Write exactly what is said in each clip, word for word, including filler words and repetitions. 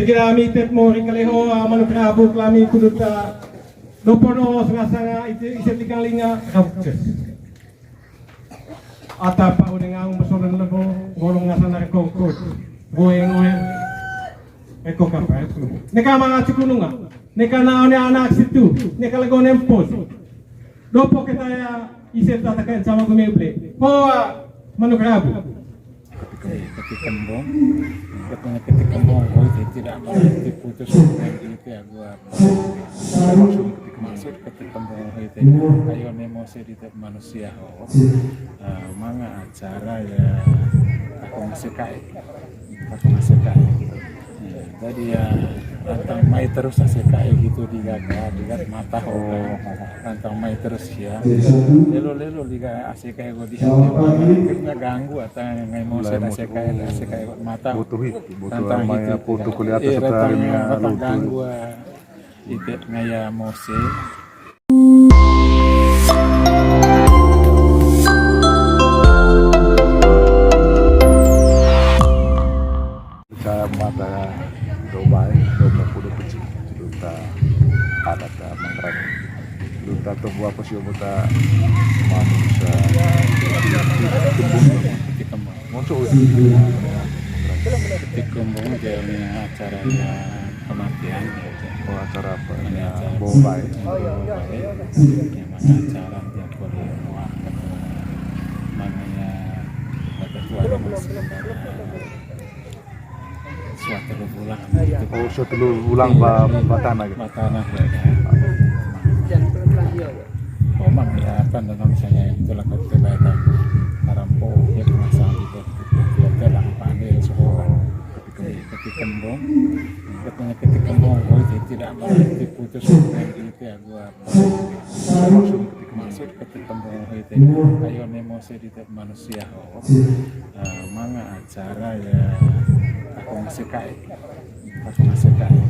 Kira ami tep mori kaleho, ah, manuk rabu kalami kudut, ah, dopo no sanga-sanga ite ise tikang linga, rabu kes. Ata pa udah ngang besoran lebo, golong ngasana reko kot. Goe-goe. Reko kapa itu. Neka manga cukununga. Neka na one anak situ. Neka lego nempos. Dopo kita ya ise tata kain sama gumi ble. Poa manuk rabu. Ketik kembung, katanya ketik kembung, oh, itu tidak mau diputus, itu ya gua maksud ketik kembung itu. Ayo nemo sedikit manusia, oh. Eh, manga acara ya, aku masih kai, aku masih kai. Ya, jadi ya, rantang mai terus A C K I gitu di Gaga, di Gaga mata, oh, rantang mai terus ya. Lelo-lelo di Gaga A C K I gua di hati, karena ganggu atau ngai mau saya A C K I, A C K I mata. Butuh itu, butuh rantang mai itu, foto kuliah, eh, rantang, rantang ganggu, ah, itu ngaya mose. Kecamatan Dobai, Dobai Kudu Peci, Luta adat Manggarai, Luta Tobu apa sih, Luta manusia. Tikembung. Tikembung jadi acaranya kematian. Oh, acara apa? Ini acara Bobai. Bobai. Yang mana acara tiap kali, wah, namanya kata tua ada masih suatu bulan. Oh, suatu bulan ba-, batana gitu. Batana ya. Memang ya, apa namanya, misalnya itulah kau coba itu. Harampo, ya, penasaran gitu. Dia telah pandai sekolah. Ketika kembung, katanya ketika kembung, oh, itu tidak mau diputus, gitu ya, gua. Maksud ketika kembung itu, ayo nemo sedikit manusia, oh. Eh, manga acara ya, aku masih kai, aku masih kai.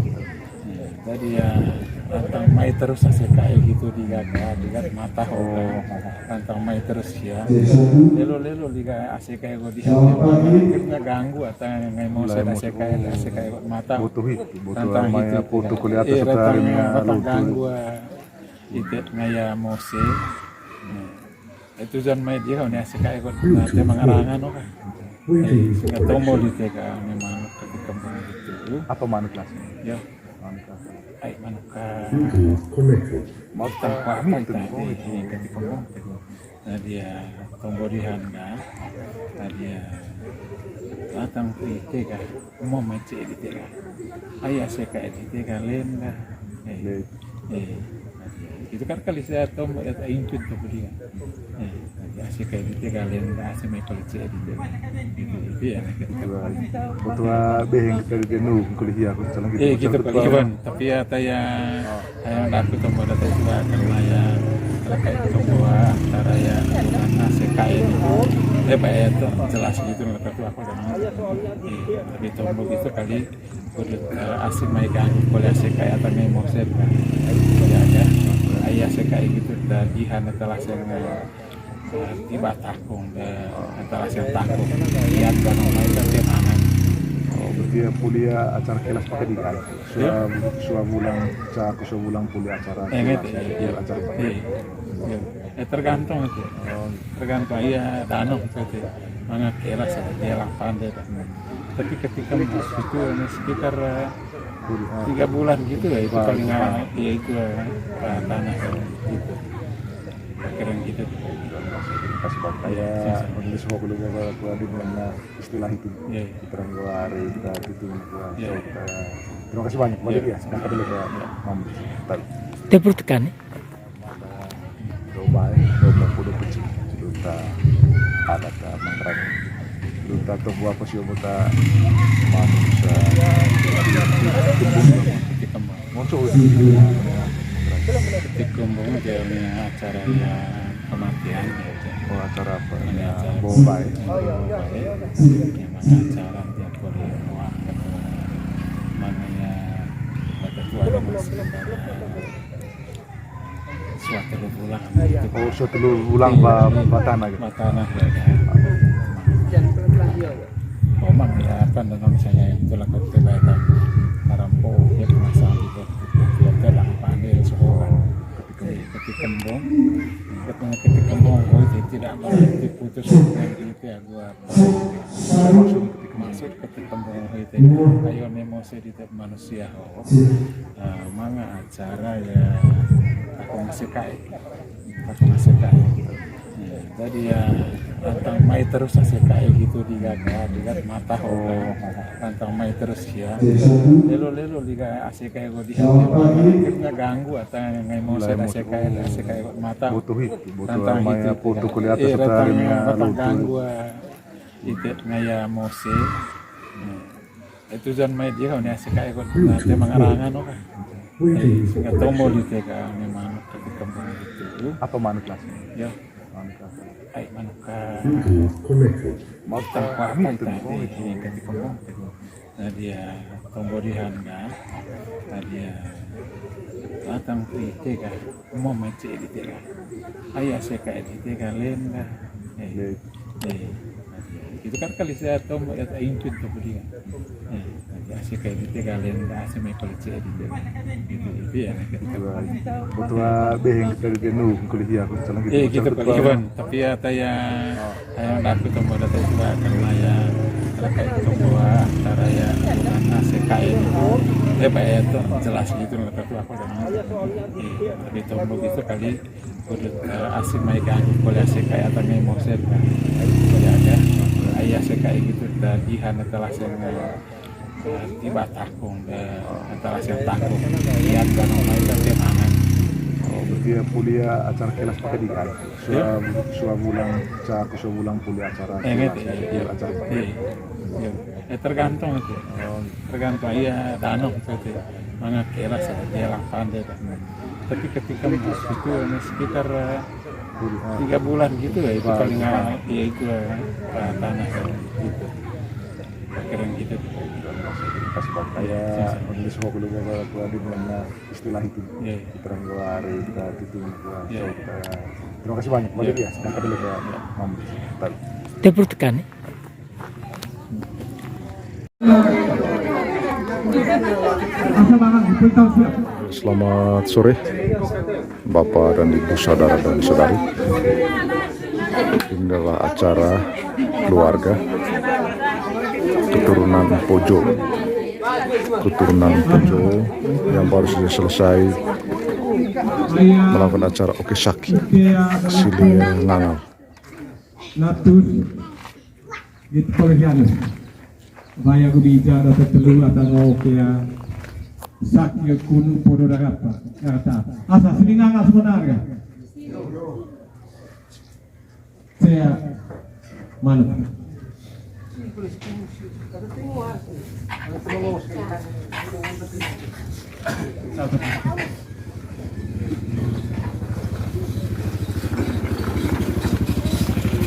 Ya, jadi ya, rantang mai terus A C K I gitu di Gaga, di Gaga mata, oh, rantang mai terus ya. Lelo-lelo di Gaga A C K I gua di hati, karena ganggu atau ngai mau saya A C K I, A C K I mata. Butuh itu, butuh rantang mai itu, foto kuliah, eh, rantang, rantang ganggu, ah, itu ngaya mose. Itu jan mai dia, oh, ini A C K I gua, nah, dia mengarang anu kan. Eh, sehingga tombol di T K memang ketika itu. Apa manuk kelasnya? Ya. Manuk apa? Ai, manuk ka. Mau tangkap apa itu? Ini ketika. Nah, dia tombol di handa. Nah, dia datang ke T K. Mau main C di T K. Ai, A C K I di T K lain dah. Eh. Eh. Itu kan kali saya tombol ya, tak input tuh dia. Eh, nanti A C K I di T K lain dah, A C mai kalau C di T K. Gitu, itu ya. Ketua, ketua beheng kita di Denu, kuliah aku, misalnya gitu. Eh, gitu, Pak Iwan. Tapi ya, taya, yang aku tombol data itu lah, karena ya, terkait tombol antara ya, dengan A C K I itu. Eh, Pak, ya, itu jelas gitu, tapi aku udah nonton. Eh, tapi tombol gitu kali. Kudu, eh, asing mai ganggu, boleh A C K I atau mai mose kan. Ya, ya. Ai A C K I gitu, dah di handa telah saya, eh, tiba takung, dah telah saya takung. Lihat barang lain kan dia mana. Oh, berarti ya kuliah acara kelas pakai di kan? Sua, sua bulan, ca-, aku sua bulan kuliah acara kelas, ya, acara. Iya. Eh, tergantung itu. Oh. Tergantung, iya, danau itu. Manga kelas, ya, dia lapan deh. Tapi ketika masuk itu, ini sekitar, eh, tiga bulan gitu ya, itu paling, ah, ya itu, eh, tanah gitu. Keren gitu. Kasih bantai ya, penulis hobi lu, gua, gua di mana istilah itu. Iya, iya. Kita orang gua hari, kita itu, gua, iya, so, kita, terima kasih banyak. Balik ya, sama dulu ke Mam. Tepuk tekan. Dobai, Dobai Kudu Peci, Luta adat Manggarai, Luta Tobu apa sih, Luta manusia. Tikembung. Tikembung jadi acaranya kematian. Oh, acara apa? Ini acara Bobai. Bobai. Yang mana acara tiap kali, wah, namanya kata tua ada masih suatu bulan gitu. Oh, suatu bulan ba-, batana gitu. Batana ya. Memang ya, apa namanya, misalnya itulah kau coba itu. Kembung, ketika ketika kembung, oh, itu tidak mau diputus, itu ya gua masuk ketika kembung, oh, itu ayo nih Mose di manusia, oh. Nah, manga acara ya, aku masih kai, aku masih kai. Ya, jadi ya, tantang mai terus asik kai gitu di gaka, di gaka mata, oh. Tantang mai terus ya. Lelo-lelo di gaka asik kai gua di hati, ganggu atau ngai mau saya asik kai, asik kai gua mata. Butuh itu, butuh tantang mai itu, foto kuliah atas, iya, tantang setarinya apa, lucu. Ganggu, ah, itu ngaya Mose. Nah, itu jan mai dia, oh, ini asik kai gua nanti mengarangan, oh, kan. Sehingga tombol di tega memang ketika itu. Apa manuk lah? Ya. Ai, manuk ka. Mau tangkap apa itu? Ini kan di kampung. Nah, dia tombol di hanga. Nah, dia datang ke tega. Mau main di tega. Ai, asik kai di tega lain dah. Eh, eh. Itu kan kali saya tombol ya, input tombol dia. Eh, ya, asik kai di tega lain dah, asik mai kuliah di tega. Gitu, itu ya. Butuh, butuh beheng kita di tenu kuliah, aku salah gitu. Eh, gitu, Pak Iwan. Tapi ya, taya, taya aku tombol data juga karena ya, terkait tombol antara ya, asik kai itu. Eh, Pak, ya, itu jelas gitu, kata tuh aku kan. Eh, tapi tombol gitu kali. Kudu, eh, asik mai ganggu, kuliah asik kai atau ngai mau sih, kuliah ada. Ai asik kai gitu, tadi hana telah sih, eh, tiba takung, eh, telah sih takung. Iya, kan, mai tapi mana? Oh, berarti ya kuliah acara kelas pakai di kan? Iya. Sua, sua bulan, ca, aku sua bulan kuliah acara. Eh, kelas, gitu, iya, iya. Acara pakai. Iya. Iya. Eh, tergantung itu. Oh. Tergantung, iya, danau gitu. Mana kelas ya, dia lapang deh. Tapi ketika masuk itu, ini sekitar, eh, tiga bulan gitu ya, itu paling, eh, ya itu, eh, eh, tanah gitu. Keren gitu. Pas banget ya, Inggris mau belum mau keluar di mana istilah itu. Iya, iya. Kita orang keluar, kita itu, kita, iya, kita. Terima kasih banyak. Iya. Makasih ya, sampai dulu ya. Iya. Mampus. Bentar. Tepuk tekan, ya. Selamat sore, Bapak dan Ibu, saudara dan saudari. Ini adalah acara keluarga keturunan Pojo. Keturunan Pojo yang baru saja selesai melakukan acara Oke Saki, Sili Ngangal. Natus, gitu, pengertian. Baya gubija data telu atau ngau kea sakya kunu podo darapa. Kata, asa Sili Ngangal sebenarnya. Saya manuk.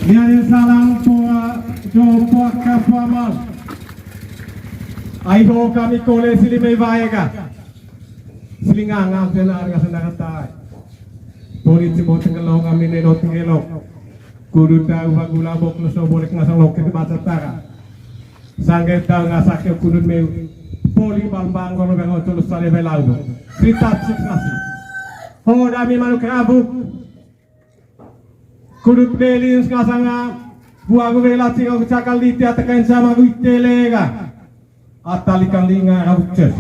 Nian salam poa, jo poa ka poa mal. Ai ho kami kole Sili mai wae ka. Sili Ngangal tena arga sendakatai. Poli cimo tenggelong kami neno tenggelong. Kudu tau bagula bok leso bolek ngasang loket baca tara. Sangge tau ngasak ke kudut meu. Poli bambang kono bengo tulus sale belau. Cerita sukses. Ho dami manuk rabuk. Kudut belin ngasanga. Bua gu bela cinga gu cakal diti atakan sama gu itelega. Ata likang linga rabuk ces.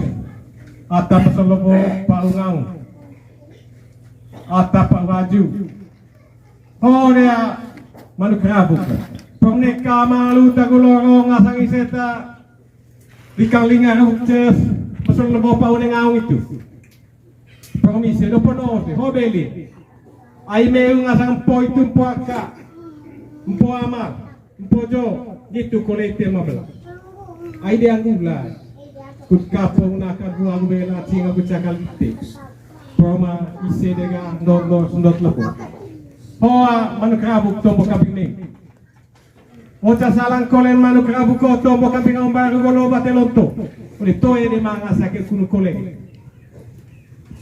Ata pesolobo paungau. Ata pak baju. Ho dea manuk rabuk. Perneka malu tagulorong asang iseta. Likang linga rabuk ces. Pesolobo pauneng aung itu. Promise do pono se ho beli. Ai meu ngasang mpo itu mpo aka. Mpo ama. Mpo jo. Gitu kolete mabela. Ai de anggula. Kut kapong naka gua bela cinga gu cakal ite. Proma ise dega ndor ndor sendot lepo. Hoa manuk rabuk tombo kambing ning. Oca salang kolen manuk rabuk ko tombo kambing aum baru golo bate lonto. Uli toe de manga sake kunu kolen.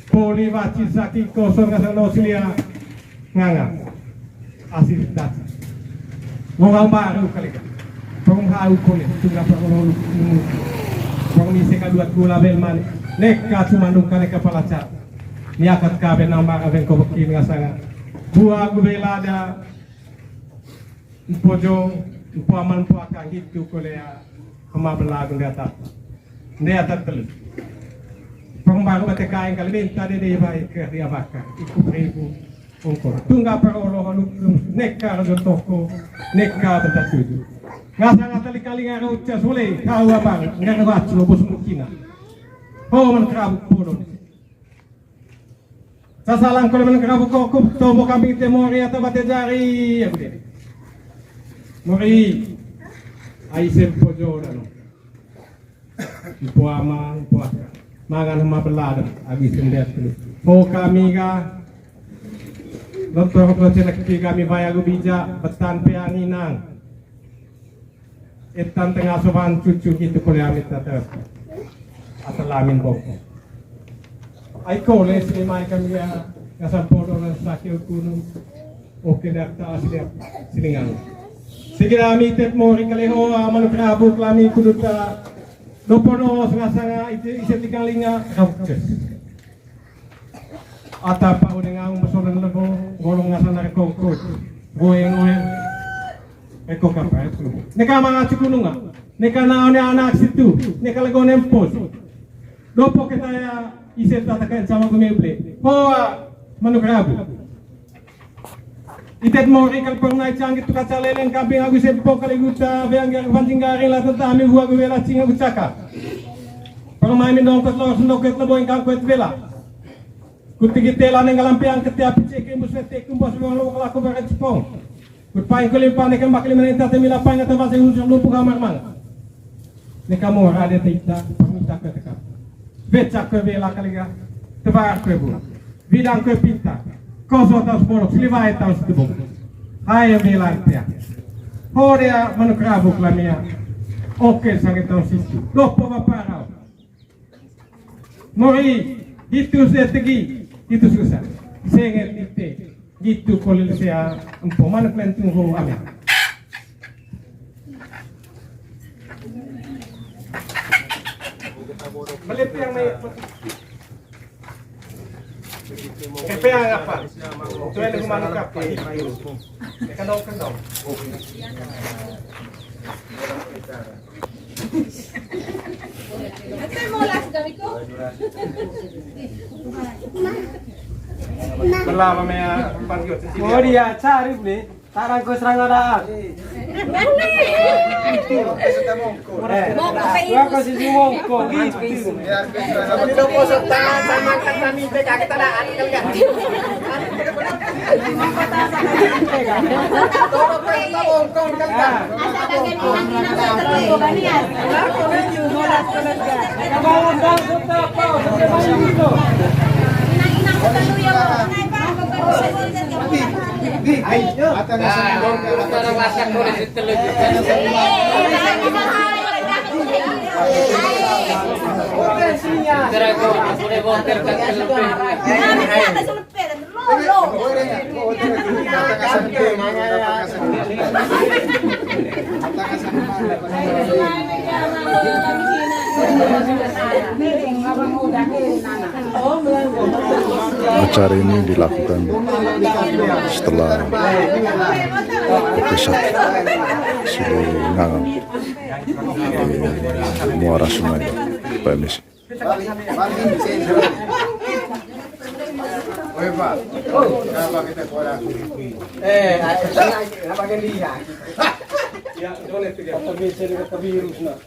Poli waci saki kosong ngasang no Sili Ngangal. Asli dati. Ngomong baru kali kan. Pong hau kolen. Tungga pong lolu. Pong ise ka dua gula bel mane. Neka cuma nungka neka palacar. Ni akat ka benang mara bengko bekin ngasanga. Bua gu bela da. Mpojo, mpoaman, mpoaka, hitu kolea hema bela gu nde atat. Nde atat telu. Pengbaru bate kain kali minta dede baik ke dia bakar. Iku beribu ongkor. Tungga perolo holu neka rojo toko, neka benda tuju. Ngasa ngata likali ngaro ucas ule, kau abang, ngaro bacu, bos mukina. Ho man kerabu polon. Sasalang kole meneng kerabu kokup, tombo kambing te mori atau bate jari, aku deh. Mori, ai sempo jora no. Mpoaman, mpoaka. Mangan hema bela da, agi sendet tu. Ho kami ga, doktor ko cenek kami baya gu bija, betan pe anginang. Etan tengah soban cucu gitu kole amit tata. Atau lamin boko. Ai kole sini mai kami ya, ngasam podo nang sakil kunung. Oke, dakta asli siningan. Segera ami tet mori kaleho, amanu kerabu kelami kuduta. Dopono sanga-sanga ise tigang linga, raukes. Ata pa udah ngaung besolan lebo, golong ngasana rekongkut. Goeng-goeng. Eko kapa itu. Neka manga cukununga. Neka naone anak situ. Neka lego nempos. Dopo kita ya isen tata kain sama gumeble. Hoa manuk rabu. Itet mori kal pernah canggi tuka caleleng kambing agu sempo kali guta. Beang gari panjing garing lah tentang ami buah gue lacing agu caka. Permai minong ket lo sendok ket lebo ingkang kuet bela. Kutigi tela neng kalampeang kete api ceke, embus wete, kumbas ruang lowok lako barat Jepong. Kut paing kulimpang neka mbak lima nenta temi lapang ata base unsur lumpur kamar mang. Neka mora de tita, perminta ke teka. Beca ke bela kaliga, tebar ke bu. Bidang ke pinta. Koso taus bolok, seliwai taus tebong. Hai bela pia. Horea manuk rabu kelamia. Oke sange taus situ. Dopo baparau. Mori, hitu se tegi, hitu susah. Senget ite, gitu kolil sea, empo manuk lentung ho, amin. Melepiang me. Kepeang apa? Tuan rumah ni kapa? Kendong, kendong. Bela mame, ah, panggil. Oh, dia cari ni. Tarang ko serang ada. Eh, mongko pe wako si mongko gitu. Acara ini dilakukan setelah Oke Sakit Silingangang di Muara Sungai, P M S. Eh, apa kita kurang? Eh, apa kan dia? Ya, boleh tuh ya. Tapi saya juga tapi virus nah.